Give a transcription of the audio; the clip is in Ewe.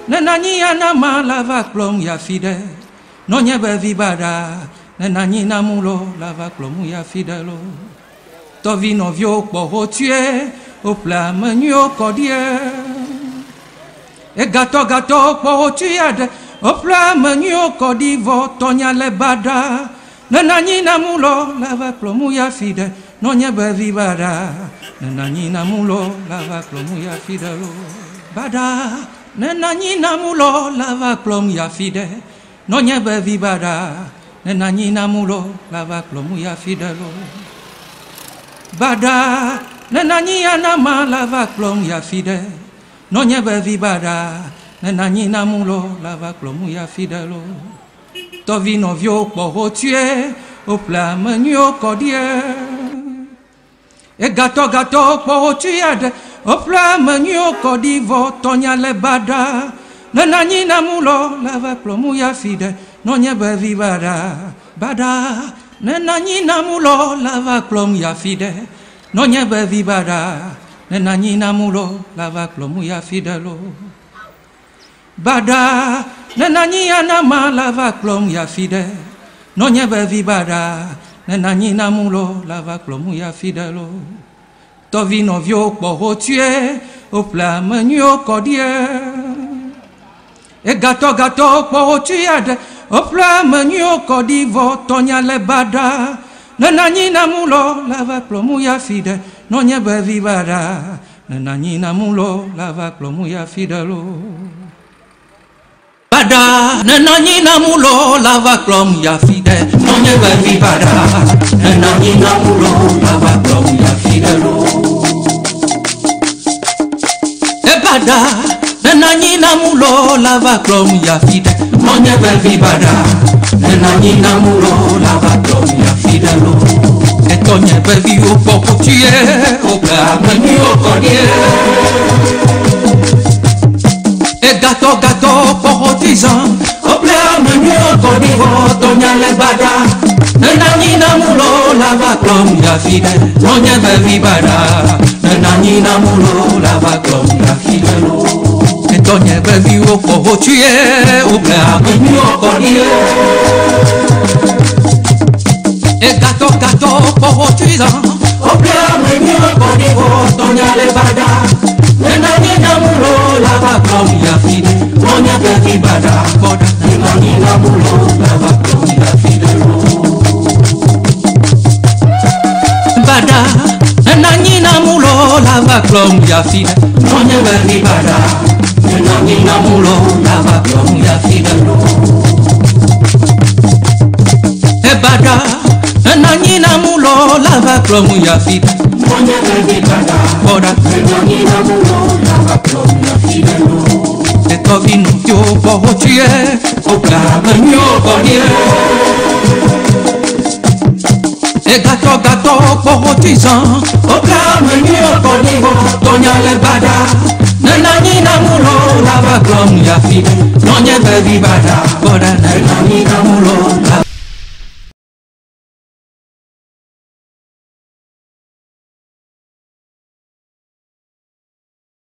Nenanyi anama lava kplɔm ya fi ɖe. Nɔnye be vi baɖa. Nenanyi namu lo lava kplɔm ya fi ɖe lo. Tɔvi nɔviwo kpɔ hotue, woƒle ame nyuiwo kɔ ɖie. Egatɔ gatɔ kpɔ hotue aɖe, woƒle ame nyuiwo kɔ ɖi vɔ tɔnya le baɖa. Nenanyi namu lo lava kplɔm ya fi ɖe. Nɔnye be vi baɖa. Nenanyi namu lo lava kplɔm ya fi ɖe lo. Baɖa. Nenanyi namu lo lava kplɔm ya fi ɖe. Nɔnye be vi baɖa. Nenanyi namu lo lava kplɔm ya fi ɖe lo. Baɖa. Nenanyi anama lava kplɔm ya fi ɖe. Nɔnye be vi baɖa. Nenanyi namu lo lava kplɔm ya fi ɖe lo. Tɔvi nɔviwo kpɔ hotue, woƒle ame nyuiwo kɔ ɖie. Egatɔ gatɔ kpɔ hotue aɖe, woƒle ame nyuiwo kɔ ɖi vɔ tɔnya le baɖa. Nenanyi namu lo lava kplɔm ya fi ɖe. Nɔnye be vi baɖa. Baɖa. Nenanyi namu lo lava kplɔm ya fi ɖe. Nɔnye be vi baɖa. Nenanyi namu lo lava kplɔm ya fi ɖe lo. Baɖa. Nenanyi anama lava kplɔm ya fi ɖe. Nɔnye be vi baɖa. Nenanyi namu lo lava kplɔm ya fi ɖe lo. Tɔvi nɔviwo kpɔ hotue, woƒle ame nyuiwo kɔ ɖie. Egatɔ gatɔ kpɔ hotue aɖe, woƒle ame nyuiwo kɔ ɖi vɔ tɔnya le baɖa. Nenanyi namu lo lava kplɔm ya fi ɖe. Nɔnye be vi baɖa. Nenanyi namu lo lava kplɔm ya fi ɖe lo. Baɖa. Nenanyi namu lo lava kplɔm ya fi ɖe. Nɔnye be vi baɖa. Nenanyi namu lo lava kplɔm ya fi ɖe lo. Ebaɖa. Nenanyi namu lo lava kplɔm ya fi ɖe. Nɔnye be vi baɖa. Nenanyi namu lo lava kplɔm ya fi ɖe lo. Etɔnye be viwo kpɔ hotue, woƒle ame nyuiwo kɔ ɖie. Egatɔ gatɔ kpɔ hotui zã, woƒle ame nyuiwo kɔ ɖi vɔ tɔnya le baɖa. Nenanyi namu lo lava kplɔm ya fi ɖe. Nɔnye be vi baɖa. Nenanyi namu lo lava kplɔm ya fi ɖe lo. Etɔnye be viwo kpɔ hotue, woƒle ame nyuiwo kɔ ɖie. Egatɔ gatɔ kpɔ hotui zã, woƒle ame nyuiwo kɔ ɖi vɔ tɔnya le baɖa. Nenanyi namu lo lava kplɔm ya fi ɖe. Nɔnye be vi baɖa kpɔ ɖa. Nenanyi namu lo lava kplɔm ya fi ɖe lo. Baɖa. Nenanyi namu lo lava kplɔm ya fi ɖe. Nɔnye be vi baɖa. Nenanyi namu lo lava kplɔm ya fi ɖe lo. Ebaɖa. Nenanyi namu lo lava kplɔm ya fi ɖe. Nɔnye be vi baɖa. Kpɔ ɖa. Nenanyi namu lo lava kplɔm ya fi ɖe lo. Etɔvi nɔviwo kpɔ hotue, woƒle ame nyuiwo kɔ ɖie. Egatɔ gatɔ kpɔ hotui zã, woƒle ame nyuiwo kɔ ɖi vɔ tɔnya le baɖa. Nenanyi namu lo lava kplɔm ya fi ɖe. Nɔnye be vi baɖa kpɔ ɖa. Nenanyi namu lo